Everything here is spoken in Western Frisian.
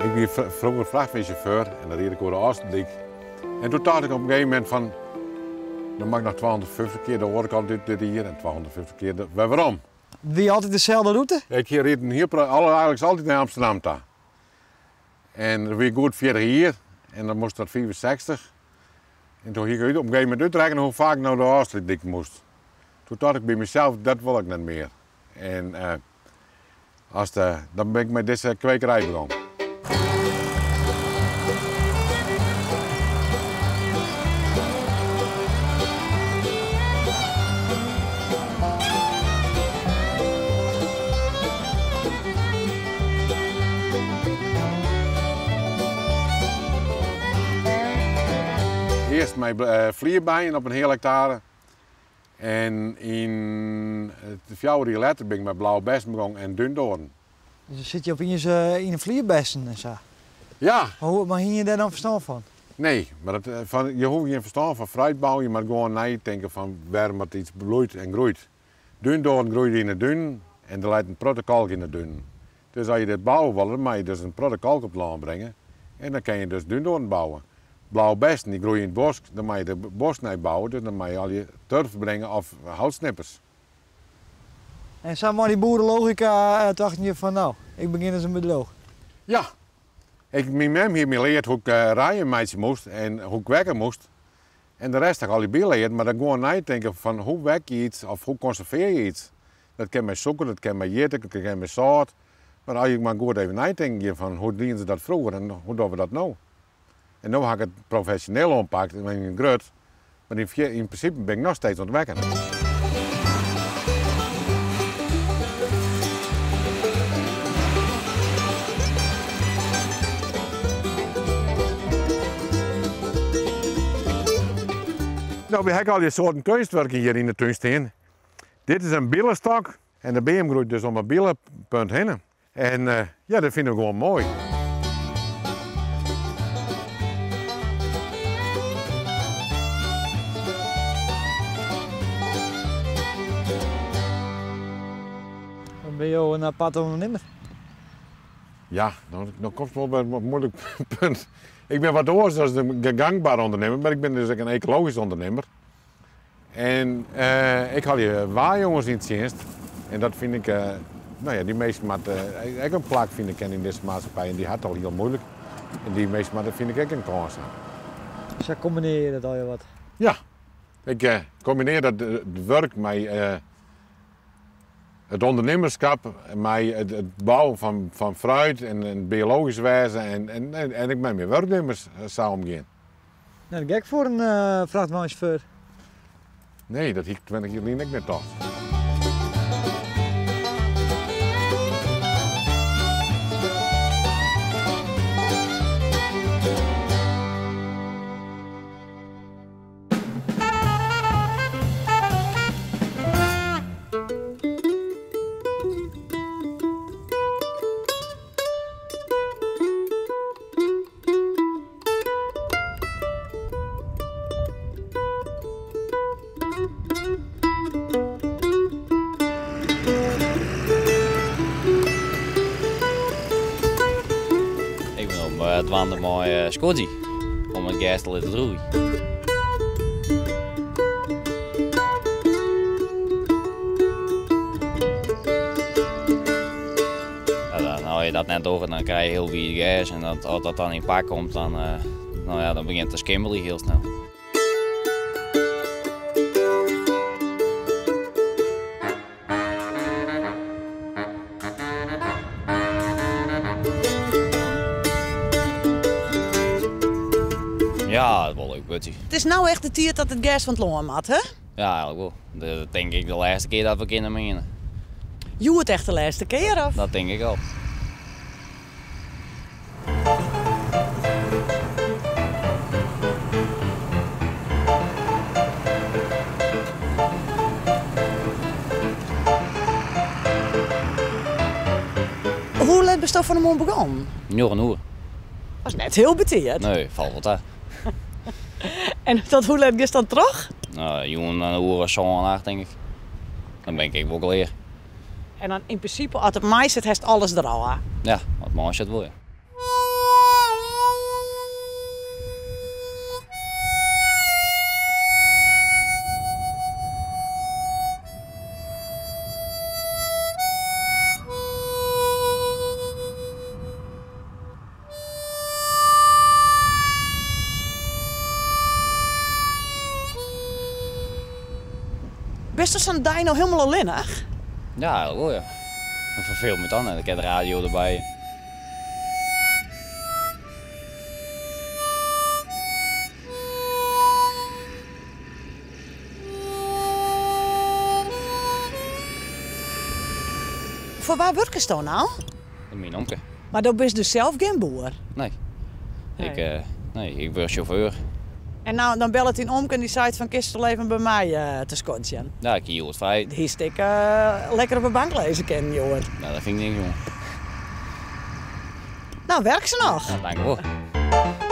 Ik wie froeger frachtweinsjauffeur en dan ried ik oer de Ofslútdyk. En doe tocht ik op in gegeven momint fan, no moat ik noch 250 kear de oare kant út dit jier en 250 kear wer werom. Wie altyd deselde rûte? Ik ried in hiel protte, eigentlik altyd nei Amsterdam ta. En dat wie goed 40 jier en dan moast dat 65. En doe hie ik op in gegeven momint útrekkene hoe faak ik no de Ofslútdyk moast. Doe tocht ik by mysels, dat wol ik net mear. En as de, dan bin ik mei dizze kwekerij begûn. Earst mei flierbijen op in heal hektare. En yn 4 jier letter bin ik mei blauwe bessen begûn en dúndoarn. Dus dan sit je opiens yn de flierbessen en sa? Ja. Maar hie je dêr dan ferstân fan? Nee, mar je hoege gjin ferstân fan fruit bouwen, je moatte gewoan neitinke fan wêrom it iets bloeit en groeit. Dúndoarn groeit yn de dunen en der leit in protte kalk yn de dunen. Dus as je dit bouwe wolle, dan moatte je dus in protte kalk op it lân bringe en dan kinne je dus dúndoarn bouwe. Blauwe bessen dy groeie yn it bosk, dan moatte je de bosk nei bouwe, dus dan moatte je al je turf bringe of houtsnippers. En sa mei dy boerelogika tochten je fan no, ik begjin ris in bedriuw. Ja. Myn mem hie my leard hoe ik rijen meitsje moast en hoe ik wekke moast. En de rest ha ik allegear byleard, mar dan gewoan neitinke fan hoe wek je iets of hoe konservearje je iets. Dat kin mei sûker, dat kin mei jittik, dat kin mei sâlt. Mar as je mar goed even neitinken gean fan hoe dienen se dat froeger en hoe dogge we dat no. En no ha ik it profesjoneel oanpakt en ben ik grut, mar yn prinsipe bin ik noch steeds oan it wekken. No, wy ha allegear soarten keunstwurken hjir yn de tún stean. Dit is in bilestok en de beam groeit dus om 'e bilepunt hinne. En ja, dat fine we gewoan moai. Dan binne jo in aparte ûndernimmer. Ja, no komst wol by in muoilik punt. Ik bin wat oars as de gangbare ûndernimmer, mar ik bin dus ek in ekologysk ûndernimmer. En ik ha dy waarjonges yn tsjinst en dat fyn ik, no ja, dy minsken moatte ek in plak fine kinne yn dizze maatskippij en dy hat it al hiel muoilik. En dy minsken moatte fyn ik ek in kâns ha. Sa kombinearje je dat allegear wat? Ja, ik kombinearje dat wurk mei it ûndernimmerskap, mei it bouwen fan fruit en it biologysk wêze en ek mei myn wurknimmers sa omgean. Net gek foar in frachtweinsjauffeur. Nee, dat hie ik 20 jier lyn ek net tocht. Ik bin op dwaande mei skodzje om it gers te litten droegjen. As je dat net dogge, dan krije je hiel wiet gers en as dat dan yn pak komt, dan, no ja, dan begjint it te skimmeljen hiel snel. Ja, dat is wol leuk putsje. It is no echt de tiid dat it gers fan it lân moat, hè? Ja, eigenlik wol. Dat tink ik de lêste kear dat we kinne meane. Hjoed echt de lêste kear, of? Dat tink ik al. Hoe let bisto fan 'e moarn begûn? Njoggen oere. Dat is net hiel betiid. Nee, falt wol ta. En tot hoe let giest dan troch? No, jûn in oere of sân, acht tink ik. Dan bin ik ek wol klear. En dan yn prinsipe, as it meisit, hast alles der ôf? Ja, as it meisit wol, ja. Bist der sa'n dei no hielendal allinnich? Ja, eigenlijk wol ja. Dan ferfeel my dan en ik ha de radio derby. Foar wa wurkest do no? Myn omke. Mar do bist dus sels gjin boer? Nee. Ik, eh, nee, ik wurd sjauffeur. En no, dan bellet dyn omke en dy seit fan kinst wol even by my eh, te skodzjen. Ja, ik hie hjoed frij. Hiest ek eh, lekker op de bank lizze kinnen hjoed. Ja, dat fyn ik niks, jonge. No, werk se noch. Ja, dankjewol.